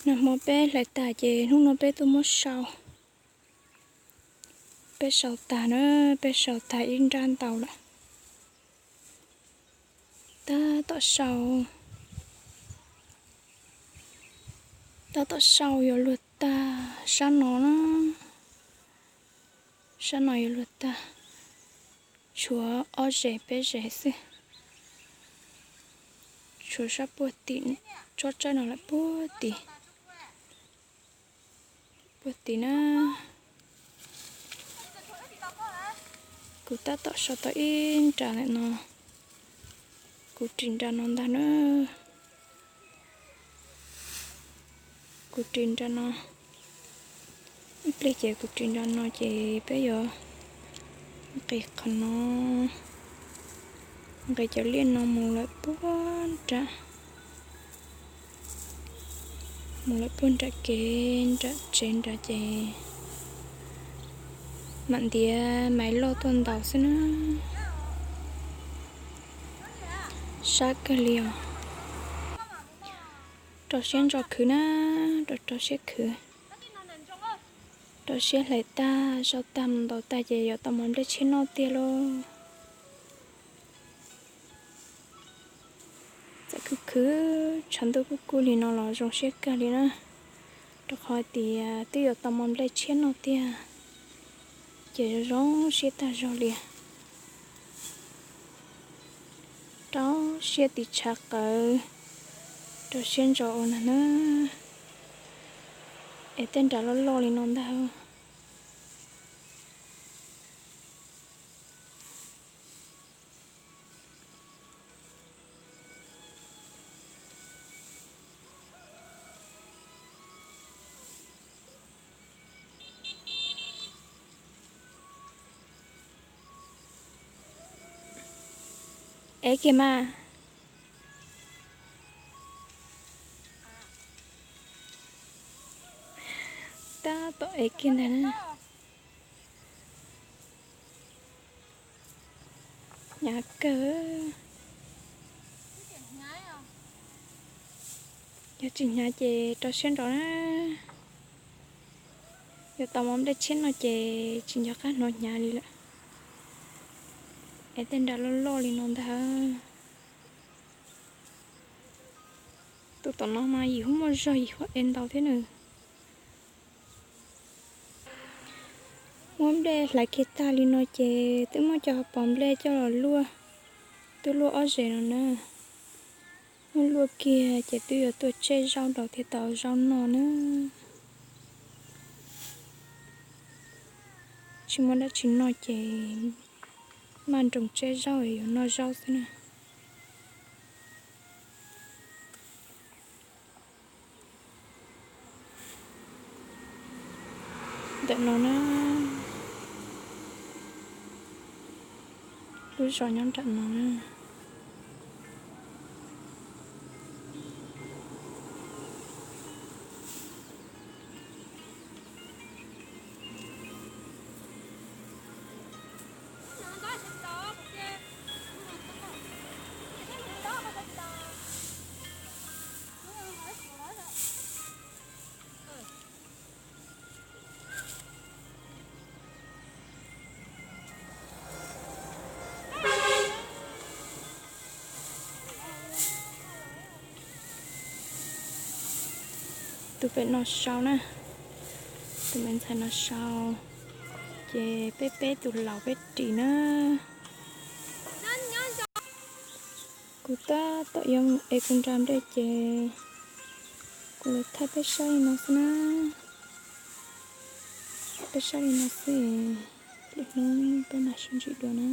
Nag hmo peb hlais tag ces hnub no peb tuaj muab sau. Peb sau tag na, peb sau tag ib nrab ntau lawm. Tab tom sau, tab tom sau yuav luag tag sab no na. Sab no yuav luag tag, tshuav ob zes peb zes xwb. Tshuav sab puag tim tsob tsawb no lawm puag tim, puag tim na. Kuv tab tom sau tau ib nra lawm no, kuv ris nra no ntag na. Kuv ris nra no, ib pliag ces kuv ris nra no ces peb yuav nqis qhov no, nqis cov liaj no mus lawm puag nram, mus lawm puag nram kev nram tsev nrad ces mam ntiav maiv loj tuaj ntaus xwb na. Sab kawg li os. Rau siab ntso khwv na, rau rau siab khwv. Rau siab hlais tag sau tag mus ntaus tag ces yuav tau mov nplej tshiab noj tiag lauj. Txawm khwv khwv tshav ntuj kuj kub li no los zoo siab kawg li na, rau qhov hais tias twb yuav tau mov nplej tshiab noj tiag, ces zoo zoo siab tag zog li. Rau siab tiv tshav qawv, rau siab ntso ua na na, es tej nra loj loj li no ntag. Ev kiag mas. Tab tom ev kiag ntag na. Hnyav kawg. Yog tsis hnyav ces rau siab nraud na. Yuav tau mov nplej tshiab no ces tsis nco qab hnov hnyav li lawm. Es tej nra loj loj li no ntag. Tus tom no mas yim huab muaj zog yim huab ev ntau thiab nws. Muab nplej hlais kiag tag li no ces twb muab cov pos nplej coj los luaj, twb luaj ob zes no na. Muab luaj kiag ces twb yuav tuaj tseb zaub rau thiaj tau zaub noj na. Tsis muaj dab tsi noj ces maj nroos tseb zaub yuav noj zaub xwb na. Ntawm no na, lub zos nyob nram no na. Tus pem no sau na, tus me ntxhais no sau, ces peb peb tus laus peb ris na. Kuv tab tom yuav mus ev kuv nra nplej ces kuv los thaij peb saib li no xwb na. Peb saib li no xwb, lwm hnub peb mam sib ntsib dua na.